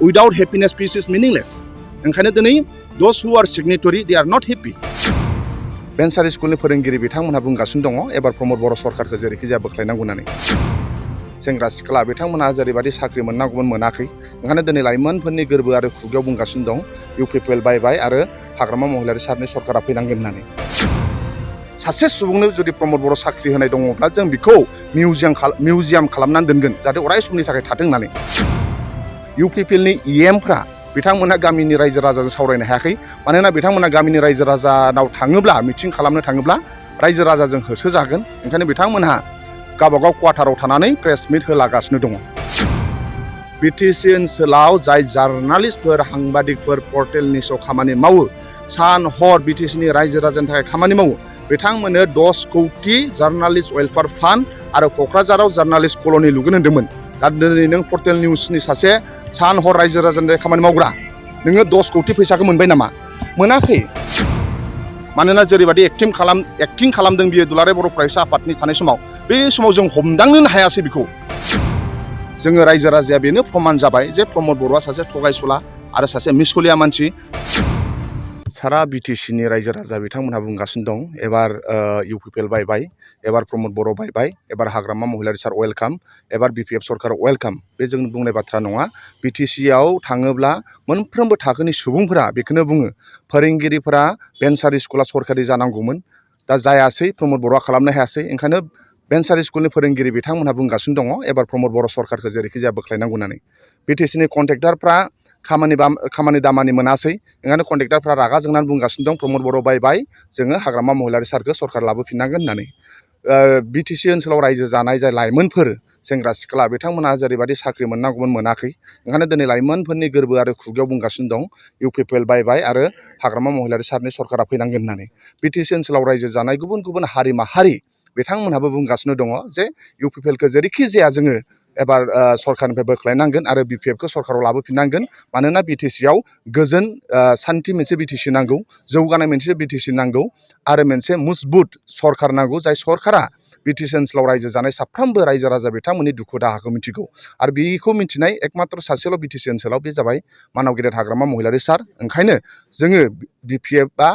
without happiness peace is meaningless. ओंखायनो दिनै those who are signatory they are not happy. बेन्सारि स्कुलनि फोरोंगिरि बिथांमोनहा बुंगासिनो दङ एबार प्रमद बर' सरकारखौ जेरैखि जाया बोख्लायनांगौ होननानै सेंग्रा सिख्ला बिथांमोनहा जेरैबायदि साख्रि मोननांगौमोन मोनाखै ओंखायनो दिनै लाइमोनफोरनि गोरबो आरो खुगायाव बुंगासिनो दं UPPL बायबाय आरो हाग्रामा महिलारि सारनि सरकारा फैनांगोन होननानै सासे सुबुंनो जुदि प्रमद बर' साख्रि होनाय दङब्ला जों बेखौ मिउजियाम खालामनानै दोनगोन जाहाथे अराय समनि थाखाय थाथों होननानै UPPL नि EMफ्रा बिथांमोना गामिनि रायजो राजाजों सावरायनो हायाखै मानोना बिथांमोना गामिनि रायजो राजानाव थाङोब्ला मिटिं खालामनो थाङोब्ला रायजो राजाजों होसोजागोन ओंखायनो बिथांमोनहा गावबागाव क्वार्टाराव थानानै प्रेस मिट होलागासिनो दङ BTC ओनसोलाव जाय जार्नालिस्टफोर साংবাদিকफोर पर्टेल निउसआव खामानि मावो सान हर BTC नि रायजो राजानि थाखाय खामानि मावो बिथांमोननो 10 कौटि जार्नालिस्ट वेलफेयार फान्ड आरो क'क्राझाराव जार्नालिस्ट कल'नि लुगोन होनदोंमोन दा दिनै नों पर्टेल निउसनि सासे सान हर रायजो राजानि थाखाय खामानि मावग्रा नोङो 10 कौटि फैसाखौ मोनबाय नामा मोनाखै मानोना जेरैबायदि एक्टिं खालामदों बियो दुलाराय बर' फरायसा आफादनि थानाय समाव बे समाव जों हमदांनो हायासै बेखौ जोङो रायजो राजाया बेनो प्रमान जाबाय जे प्रमद बर'आ सासे थगायसुला आरो सासे मिसखलिया मानसि सारा BTC नि रायजो राजा बिथांमोनहा बुंगासिनो दं एबार UPPL बायबाय एबार प्रमद बर' बायबाय एबार हाग्रामा महिलारि सार वेलकाम एबार BPF सरकार वेलकाम बे जों बुंनाय बाथ्रा नङा BTC आव थाङोब्ला मोनफ्रोमबो थाखोनि सुबुंफोरा बेखौनो बुङो फोरोंगिरिफोरा बेन्सारि स्कुला सरकारि जानांगौमोन दा जायासै प्रमद बर'आ खालामनो हायासै ओंखायनो बेन्सारि स्कुलनि फोरोंगिरि बिथांमोनहा बुंगासिनो दङ एबार प्रमद बर' सरकारखौ जेरैखि जाया बोख्लायनांगौ होननानै BTC नि कन्ट्रेक्टरफ्रा खामानि दामानि मोनासै ओंखायनो कन्ट्रेक्टरफ्रा रागा जोंनानै बुंगासिनो दं प्रमद बर' बायबाय जोङो हाग्रामा महिलारि सारखौ सरकार लाबोफिननांगोन होननानै BTC ओनसोलाव रायजो जानाय जाय लाइमोनफोर सेंग्रा सिख्ला बिथांमोनहा जेरैबायदि साख्रि मोननांगौमोन मोनाखै ओंखायनो दिनै लाइमोनफोरनि गोरबो आरो खुगायाव बुंगासिनो दं UPPL बायबाय आरो हाग्रामा महिलारि सारनि सरकारा फैनांगोन होननानै BTC ओनसोलाव रायजो जानाय गुबुन गुबुन हारि माहारि बिथांमोनहाबो बुंगासिनो दङ जे UPPLखौ जेरैखि जाया जोङो एबार सरकारनिफ्राय बोख्लायनांगोन आरो BPFखौ सरकाराव लाबोफिननांगोन मानोना BTC आव गोजोन सान्थि मोनसे BTC नांगौ जौगानाय मोनसे BTC नांगौ आरो मोनसे मजबुत सरकार नांगौ जाय सरकारा BTC ओनसोलाव रायजो जानाय साफ्रोमबो रायजो राजा बिथांमोननि दुखु दाहाखौ मिथिगौ आरो बेखौ मिथिनाय एकमात्र सासेल' BTC ओनसोलाव बे जाबाय मानाव गेदेर हाग्रामा महिलारि सार ओंखायनो जोङो BPFआ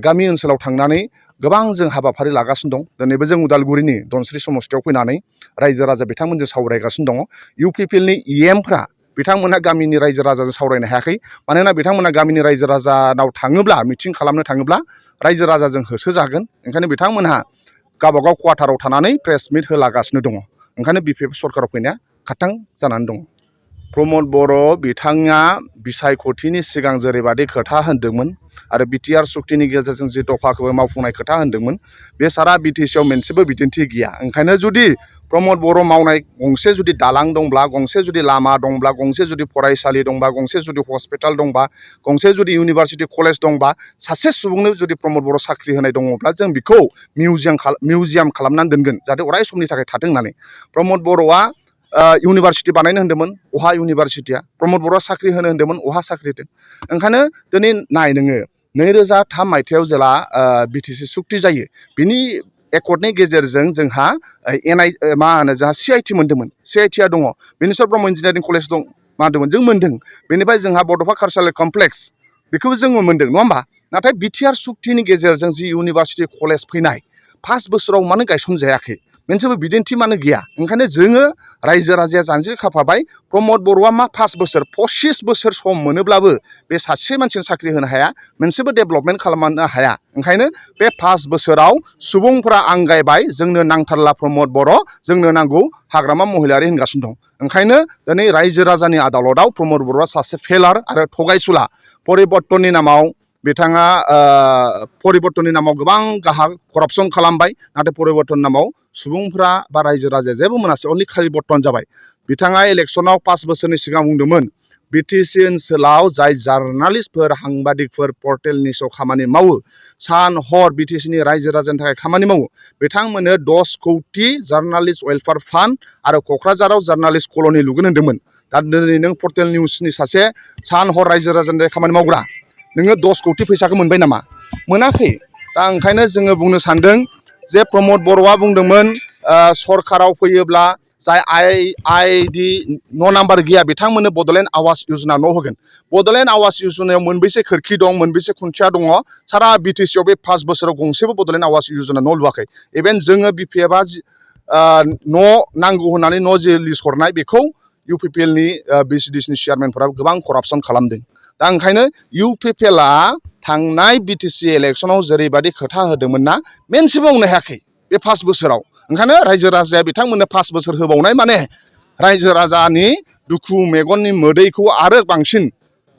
गामि ओनसोलाव थांनानै गोबां जों हाबाफारि लागासिनो दं दिनैबो जों उदालगुरिनि दनस्रि समस्थियाव फैनानै रायजो राजा बिथांमोनजों सावरायगासिनो दङ UPPL नि EMफ्रा बिथांमोना गामिनि रायजो राजाजों सावरायनो हायाखै मानोना बिथांमोना गामिनि रायजो राजानाव थाङोब्ला मिटिं खालामनो थाङोब्ला रायजो राजाजों होसोजागोन ओंखायनो बिथांमोनहा गावबागाव क्वार्टाराव थानानै प्रेस मिट होलागासिनो दङ ओंखायनो BPF सरकाराव फैनाया खाथां जानानै दङ प्रमद बर' बिथाङा बिसायख'थिनि सिगां जेरैबायदि खोथा होनदोंमोन आरो BTR सुक्तिनि गेजेरजों जि दफाखौबो मावफुंनाय खोथा होनदोंमोन बे सारा BTC आव मोनसेबो बिदिन्थि गैया ओंखायनो जुदि प्रमद बर' मावनाय गंसे जुदि दालां दंब्ला गंसे जुदि लामा दंब्ला गंसे जुदि फरायसालि दंबा गंसे जुदि हस्पिटाल दंबा गंसे जुदि इउनिभारसिटि कलेज दंबा सासे सुबुंनो जुदि प्रमद बर' साख्रि होनाय दङब्ला जों बेखौ मिउजियाम खालामनानै दोनगोन जाहाथे अराय समनि थाखाय थाथों होननानै प्रमद बर'आ इउनिभारसिटि बानायनो होन्दोंमोन अहा इउनिभारसिटिया प्रमद बर'आ साख्रि होनो होन्दोंमोन अहा साख्रि होदों ओंखायनो दिनै नाय नोङो 2003 मायथाइयाव जेला BTC सुक्ति जायो बिनि एकर्डनि गेजेरजों जोंहा जोंहा CIT मोन्दोंमोन CITआ दङ बेनिफ्राय ब्रह्म इन्जिनियारिं कलेज दं मा होन्दोंमोन जों मोन्दों बेनिफ्राय जोंहा बड'फा कालचारेल कमप्लेक्स बेखौबो जोङो मोन्दों नङा होमबा नाथाय BTR सुक्तिनि गेजेरजों जि इउनिभारसिटि कलेज फैनाय 5 बोसोराव मानो गायसनजायाखै मोनसेबो बिदिन्थि मानो गैया ओंखायनो जोङो रायजो राजाया जानजि खाफाबाय प्रमद बर'आ मा 5 बोसोर 25 बोसोर सम मोनोब्लाबो बे सासे मानसिनो साख्रि होनो हाया मोनसेबो डेभेलपमेन्ट खालामनो हाया ओंखायनो बे 5 बोसोराव सुबुंफोरा आंगायबाय जोंनो नांथारला प्रमद बर' जोंनो नांगौ हाग्रामा महिलारि होनगासिनो दं ओंखायनो दिनै रायजो राजानि आदालतआव प्रमद बर'आ सासे फेलार आरो थगायसुला परिबर्तननि नामाव बिथाङा परिबर्तननि नामाव गोबां करापसन खालामबाय नाथाय परिबर्तननि नामाव सुबुंफ्रा बा रायजो राजाया जेबो मोनासै अनलि परिबर्तन जाबाय बिथाङा इलेक्सनाव 5 बोसोरनि सिगां बुंदोंमोन BTC ओनसोलाव जाय जार्नालिस्टफोर साংবাদিকफोर पर्टेल निउसआव खामानि मावो सान हर BTC नि रायजो राजानि थाखाय खामानि मावो बिथांमोननो 10 कौटि जार्नालिस्ट वेलफेयार फान्ड आरो क'क्राझाराव जार्नालिस्ट कल'नि लुगोन होन्दोंमोन दा दिनै नों पर्टेल निउसनि सासे सान हर रायजो राजानि थाखाय खामानि मावग्रा नोङो 10 कौटि फैसाखौ मोनबाय नामा मोनाखै दा ओंखायनो जोङो बुंनो सानदों जे प्रमद बर'आ बुंदोंमोन सरकाराव फैयोब्ला जाय आइडि न' नाम्बार गैया बिथांमोननो बड'लेण्ड आवास योजना न' होगोन। बड'लेण्ड आवास योजनायाव मोनबेसे खोरखि दं, मोनबेसे खुन्थिया दङ, सारा बिटिसिआव बे 5 बोसोराव गंसेबो बड'लेण्ड आवास योजना न' लुवाखै। इभेन जोङो बिपिएफआ न' नांगौ होननानै न' जे लिस्ट हरनाय बेखौ UPPLनि BCDCनि चेयारमेनफोरा गोबां करापसन खालामदों। दा ओंखायनो UPPLआ थांनाय बिटिसि इलेक्सनाव जेरैबायदि खोथा होदोंमोन ना, मोनसेबो मावनो हायाखै बे 5 बोसोराव। ओंखायनो रायजो राजाया बिथांमोननो 5 बोसोर होबावनाय माने रायजो राजानि दुखु मेगननि मोदैखौ आरो बांसिन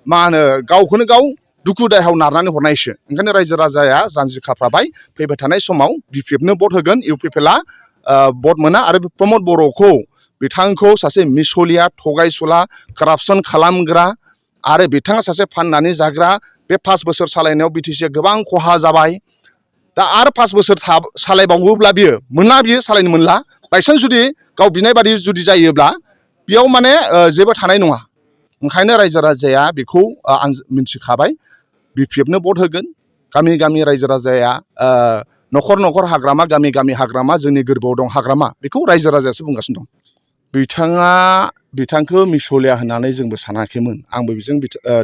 गावखौनो गाव दुखु दाहायाव नारनानै हरनायसो। ओंखायनो रायजो राजाया जानजि खाफ्राबाय, फैबाय थानाय समाव बिपिएफनो भट होगोन। UPPLआ भट मोना आरो प्रमद बर'खौ बिथांखौ सासे मिसलिया, थगायसुला, करापसन खालामग्रा आरो बिथाङा सासे फाननानै जाग्रा। बे 5 बोसोर सालायनायाव बिटिसिआ गोबां खहा जाबाय। दा आरो 5 बोसोर सालायबावोब्ला बियो सालायनो मोनला। बायसान्स जुदि गाव बिनाय बादि जुदि जायोब्ला बेयाव माने जेबो थानाय नङा। ओंखायनो रायजो राजाया बेखौ आं मिन्थिखाबाय, बिपिएफनो भट होगोन। गामि गामि रायजो राजाया न'खर न'खर हाग्रामा, गामि गामि हाग्रामा, जोंनि गोरबोआव दं हाग्रामा, बेखौ रायजो राजायासो बुंगासिनो दं। बिथांखौ मिसलिया होननानै जोंबो सानाखैमोन। आंबो बिजों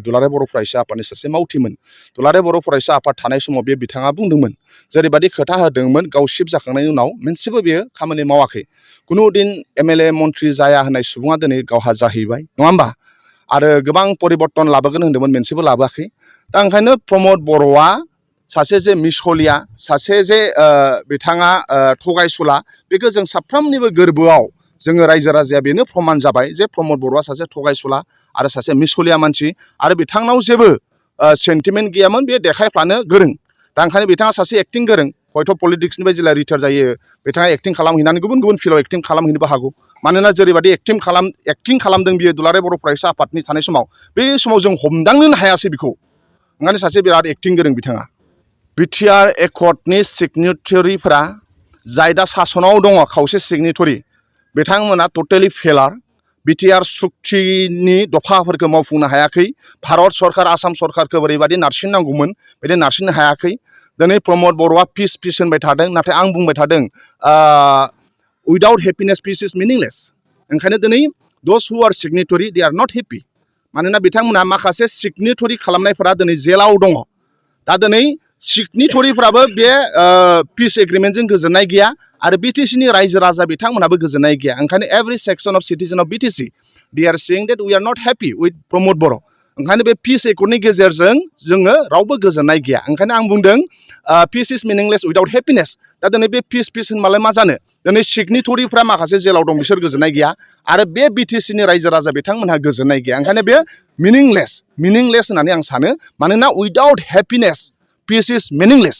दुलाराय बर' फरायसा आफादनि सासे मावथिमोन। दुलाराय बर' फरायसा आफाद थानाय समाव बिथाङा बुंदोंमोन, जेरैबायदि खोथा होदोंमोन, गाव शिफ्ट जाखांनायनि उनाव मोनसेबो बेयो खामानि मावाखै। कुनु दिन MLA मन्थ्रि जाया होननाय सुबुङा दिनै गावहा जाहैबाय, नङा होमबा? आरो गोबां परिबर्तन लाबोगोन होन्दोंमोन, मोनसेबो लाबोआखै। दा ओंखायनो प्रमद बर'आ सासे जे मिसलिया, सासे जे बिथाङा थगायसुला, बेखौ जों साफ्रोमनिबो गोरबोआव जोङो रायजो राजाया बेनो प्रमान जाबाय जे प्रमद बर'आ सासे थगायसुला आरो सासे मिसलिया मानसि आरो बिथांनाव जेबो सेन्टिमेन्ट गैयामोन, बे देखायफ्लानो गोरों। दा ओंखायनो बिथाङा सासे एक्टिं गोरों, हयथ' पलिटिक्सनिफ्राय जेला रिटायार जायो बिथाङा एक्टिं खालामहैनानै गुबुन गुबुन फिल्डआव एक्टिं खालामहैनोबो हागौ। मानोना जेरैबायदि एक्टिं खालामदों बियो दुलाराय बर' फरायसा आफादनि थानाय समाव, बे समाव जों हमदांनोनो हायासै बेखौ। ओंखायनो सासे बिराद एक्टिं गोरों बिथाङा। बिटिआर एकर्डनि सिगनेटरिफोरा जाय दा सासनाव दङ, खावसे सिगनेटरि, बिथांमोना टटेलि फेलार। बिटिआर सुक्तिनि दफाफोरखौ मावफुंनो हायाखै। भारत सरकार, आसाम सरकारखौ ओरैबायदि नारसिननांगौमोन, बिदि नारसिननो हायाखै। दिनै प्रमद बर'आ पिस होनबाय थादों, नाथाय आं बुंबाय थादों उइदाउट हेपिनेस पिस इज मिनिंलेस। ओंखायनो दिनै दस हु आर सिगनेटरि दे आर नट हेपि। मानोना बिथांमोना माखासे सिगनेटरि खालामनायफोरा दिनै जेलाव दङ। दा दिनै सिगनेटरिफ्राबो बे पिस एग्रिमेन्टजों गोजोननाय गैया आरो बिटिसिनि रायजो राजा बिथांमोनाबो गोजोननाय गैया। ओंखायनो every section of citizen of BTC they are saying that we are not happy with Pramod Boro'. ओंखायनो बे पिस एकर्डनि गेजेरजों जोङो रावबो गोजोननाय गैया। ओंखायनो आं बुंदों पिस इज मिनिंलेस उइदाउट हेपिनेस। दा दिनै बे पिस होनबालाय मा जानो? दिनै सिगनेटरिफ्रा माखासे जेलाव दं, बिसोर गोजोननाय गैया आरो बे बिटिसिनि रायजो राजा बिथांमोनहा गोजोननाय गैया। ओंखायनो बे मिनिंलेस होननानै आं सानो। मानोना उइदाउट हेपिनेस पिस इज मिनिंलेस।